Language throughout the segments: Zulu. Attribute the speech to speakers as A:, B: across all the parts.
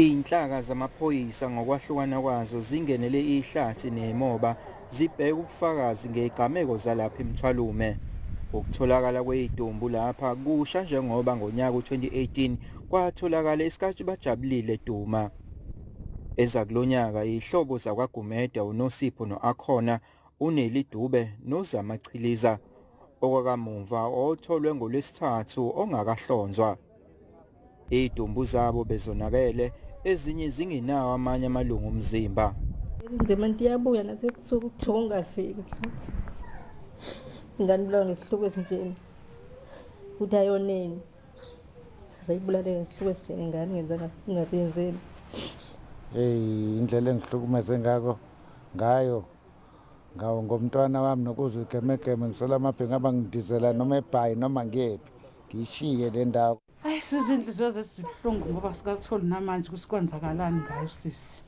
A: Izinhlaka zamaphoyisa ngokwahlukana kwazo zingenele ihlathi nemoba zibheka ubufakazi ngezigameko zalapha eMthwalume. Ukutholakala kwezidumbu lapha kusha njengoba ngonyaka u-2018 kwatholakala esikaBajabulile Duma. Ezakulonyaka ihlobo zakwaGumede uNosipho noAkhona, uNeli Dube noZama Chiliza. Okwakamuva otholwe ngoLwesithathu ongakahlonzwa. Izidumbu zabo bezonakele, ezinye zingenawo amanye amalungu omzimba.
B: Inzima nto iyabuya nasebusuku kuthiwa ungafiki. Ingane ibulawa ngesihluku esinjena. Uthi ayoneni. Sayibulale ngesihluku esinjena ingane ngenzanga ingazenzeli.
C: Hey, indlela engihlukumeze ngako ngayo ngawo ngomntwana wami nokuzwa igemegeme ngisola amabhe ngaba ngidizela noma eBhayi noma ngiyephi ngiyishiye le ndawo.
D: Hayi, sizwe inhliziyo zethu zibuhlungu ngoba sikatholi namanje ukuthi kwenzakalani ngayo sisi.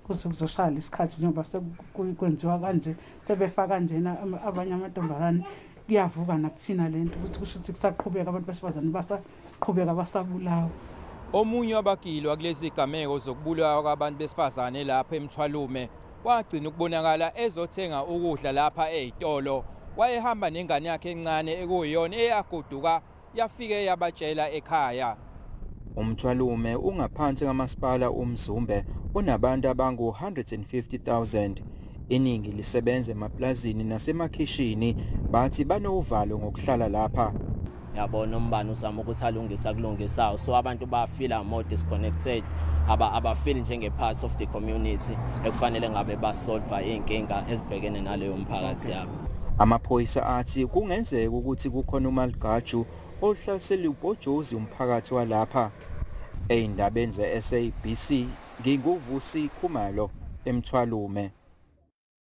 D: Kuze kuzoshaya lesikhathi njengoba sekwenziwa kanje, sebefaka kanjena abanye amantombazane, kuyavuka nakuthina lento ukuthi kusho ukuthi kusaqhubeka abantu besifazane basaqhubeka basabulawa.
A: Omunye wabagilwa kulezi gameko zokubulawa kwabantu besifazane lapha eMthwalume wagcina ukubonakala ezothenga ukudla lapha ezitolo. Wayehamba nengane yakhe encane ekuyiyona eyagoduka yafike yabatshela ekhaya. UMthwalume ungaphansi kamasipala uMzumbe onabantu abangu-150,000. Iningi lisebenza emaplazini nasemakhishini, bathi banovalo ngokuhlala lapha.
E: Yabona, umbani uzama ukuthi alungise akulungisayo, so abantu bafila more disconnected, abafeel njenge-part of the community ekufanele ngabe basolva iy'nkinga ezibhekene naleyo mphakathi yabo.
A: Amaphoyisa athi kungenzeka ukuthi kukhona umaligaju oluhlasele ubhojozi umphakathi walapha. Ey'ndabeni ze-SABC, nginguVusi Khumalo eMthwalume.